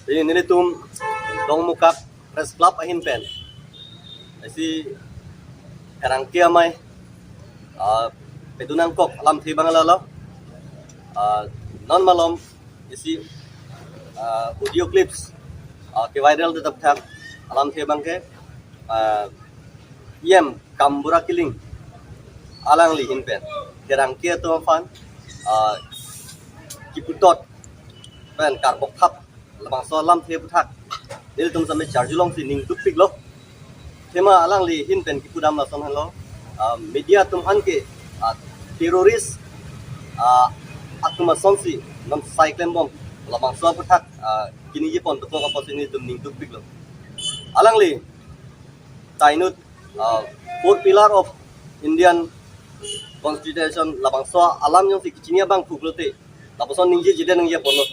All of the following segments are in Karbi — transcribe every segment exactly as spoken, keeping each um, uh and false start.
Jadi nelitum Dongmukak Press Club ahin pen isi pherangke amei, ah, pedun nangkok alamthe abang lalo. Ah, non malom isi, ah, audio clips, ah, keviral det aphuthak alamthe abangke, ah, E M Kambura Killing alangli ahin pen pherangke atum aphan, ah, kiputhot pen karbokthap labangso alamthe aphuthak nelitum sitame charjulongsi ning dukpiklo. Athema alangli ahin pen kipudam lason henlo, ah, media atum aphan ke, ah, terrorist, ah, atum asonsi non sai klembom labangso aphuthak, ah, kiningje pon dokok apotsi nelitum ning dukpiklo. Alangli ta inut, ah, four pillar of Indian Constitution labangso alam jongsi kachini abang phuk lote, lapuson ningjejedet nangji ponlo.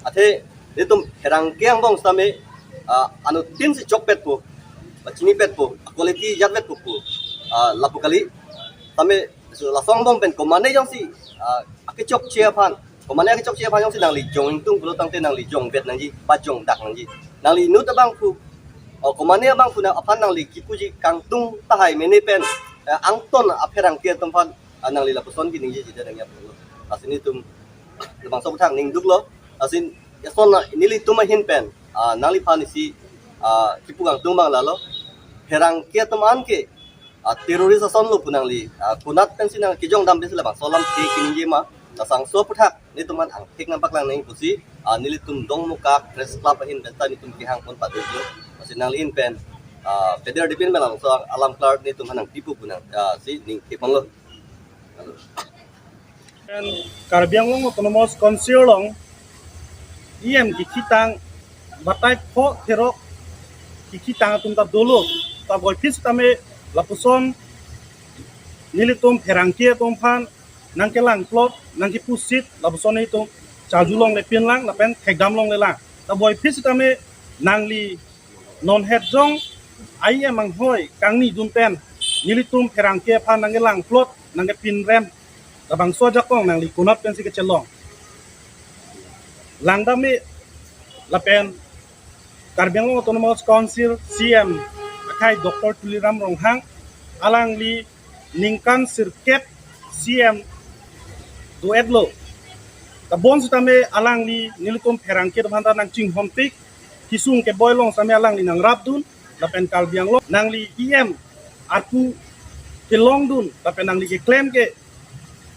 Athe nelitum pherangke angbong sitame, ah, anuttin si chokpetpo, ba chinipetpo, quality jatpetpo pu, ah, lapu kali. Sitame laso angbong pen komatne jongsi, ah, akechokche aphan, komatne akechokche aphan jongsi nangli jong ingtung pulo tangte nangli jongvet nangji, ba jongdak nangji. Nangli inut abangphu, oh, komatne abangphu na aphan nangli kipuji kangtung tahai mene pen, eh, angton apherangke atum aphan, ah, nangli lapuson kiningjejedet nangji aphan. Lasi nelitum labangso aphuthak ning duklo. Lasi lason na nelitum ahin pen, ah, nangliphan isi, ah, kipu kangtung abang lalo. Pherangke atum an ke, ah, terrorist asonlo pu nangli, ah, konat pensi nang kejongdam pensi labangso alamthe kiningje ma, labangso aphuthak nelitum aphan angthek nangpaklang nangji pusi, ah, nelitum Dongmukak Press Club ahin pen ta nelitum kehang pon padunlo. Lasi nangli ahin pen, ah, peder dipin pen labangso alam klar nelitum aphan nangpipo pu nang, ah, si ning keponlo. Karbi Anglong Autonomous Council along E M kekhitang batai pho therok kekhitang atum ta dolo, ta boiphi sitame lapuson nelitum pherangke atum aphan nangkelangplot, nangkepusit, lapuson nelitum charjulongle pinlang lapen thekdamlonglelang. Ta boiphi sitame nangli non het jong E M anghoi kangnidun pen nelitum pherangke aphan nangkelangplot, nangkepinrem, labangso ajakong nangli konat pensi kechelong? Langdam me. Lapen Karbi Anglong Autonomous Council C E M akhai Doctor Tuliram Ronghang, alangli ningkan sirkep C E M do-etlo. Ta bonsitame alangli nelitum pherangke atum aphan ta nangchinghonpik, kesung keboi along sitame alangli nangrapdun, lapen Karbi Anglong nangli E M arpu kelongdun, lapen nangli keklem ke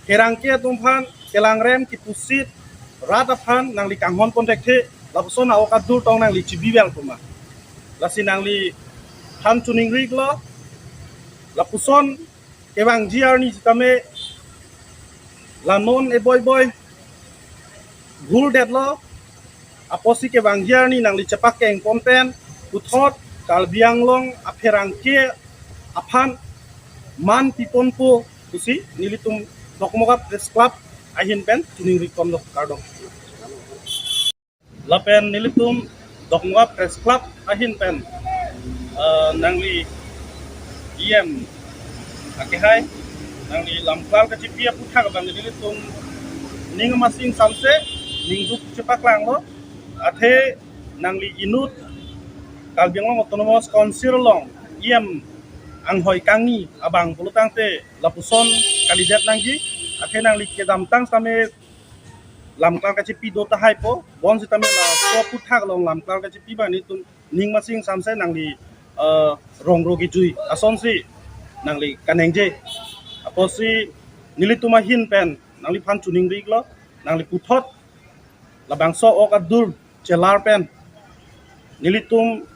pherangke atum aphan kelangrem, kepusit, rat aphan nangli kanghon pon thekthe, lapuson a-ok adur tong nangli chibivel puma. Lasi nangliphan choningriklo, lapuson kevangji arni sitame la non eboi boi bhul detlo, apotsi kevangji arni nangli chepakeng pon pen puthot Karbi Anglong apherangke aphan man piponpo pusi nelitum Dongmukak Press Club ahin pen choningri ponlo, kardom. Lapen nelitum Dongmukak Press Club ahin pen, eh, nangli E M akehai, nangli lamklar kachepi aphuthak abang nelitum ning masing samse ningduk chepaklanglo. Athe nangli inut Karbi Anglong Autonomous Council along E M anghoi kangni abang pulo tangte lapuson kalidet nangji. Athe nangli kedamtang sitame lamklar kachepi do tahaipo, bonsitame laso aphuthak along lamklar kachepi abang nelitum ning masing samse nangli, eh, rongro kejui asonsi nangli kaningje. Apotsi nelitum ahin pen nangliphan choningriklo, nangli puthot labangso a-ok adur chelar pen nelitum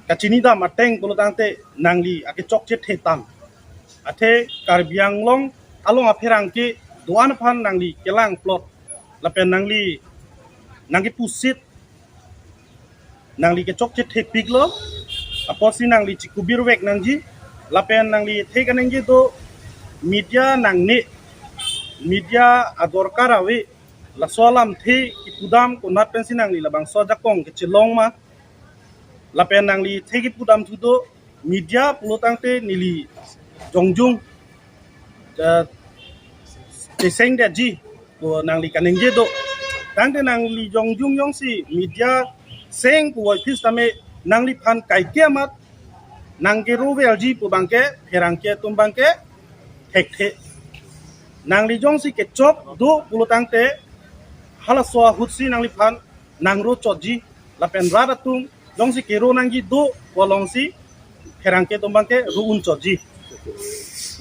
kachinidam ateng pulo tangte nangli akechokche thetang. Athe Karbi Anglong along apherangke do-an aphan nangli kelangplot, lapen nangli nangkepusit, nangli kechokche thepiklo, apotsi nangli chikubirvek nangji. Lapen nangli the kaningje do, media nangne, media adorkar ave, laso alamthe kipudam konat pensi nangli labangso ajakong kechelong ma? Lapen nangli the kipudam thu do, media pulo tangte neli jongjung, eh, chesengdetji pu nangli kaningje do. Tangte nangli jongjung jongsi media seng puvoiphit tame nangliphan kaike amat nangkeroverji pu abangke pherangke atum abangke thekthe. Nangli jongsi kechok do pulo tangte halaso ahutsi nangliphan nangro chotji lapen rat atum jongsi kero nangji do pu alongsi pherangke atum abangke ro-un chotji.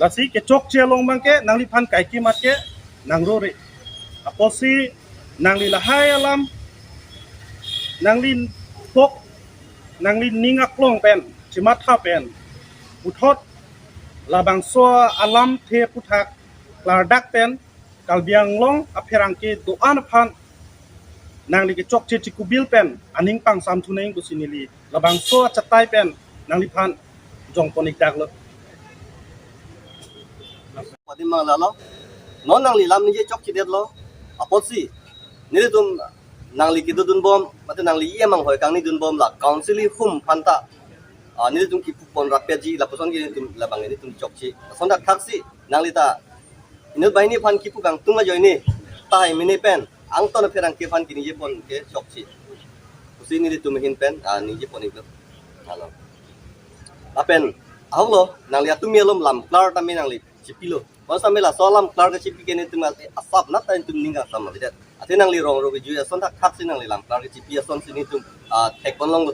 Lasi kechokche along abangke nangliphan kaike amat ke nangrore. Apotsi nangli lahai alam nangli tok nangli ning aklong pen chimatha pen puthot labangso alamthe aphuthak klardak pen Karbi Anglong apherangke do-an aphan nangli kechokche chikubil pen aning pangsamthu nang pusi neli labangso achatai pen nangliphan jongpon-ik daklo. Padi mang lalo. Non nangli lam ningje chokchedetlo. Apotsi nelitum nangli kedodunbom, mate nangli e amanghoi kangnidunbom la council ahum aphanta, ah, nelitum kipupon rapetji lapuson ke nelitum labang nelitum chokche. Lason thakthaksi nangli ta inut banghini aphan kipu kangtung ajoine tahai mene pen angton apherangke aphan keningsepon ke chokche pusi nelitum ahin pen, ah, ningjepon-iklo. Alo. Lapen ahoklo, nangli atum alom lam klar tame nangli chipilo. Bonsitame laso alam klar kechipi ke nelitum asap nat ta nelitum ning kangsam avedet. Athe nangli rong ro kejui ason thakthaksi nangli lam klar kechipi asonsi nelitum, ah, thekpon longlo.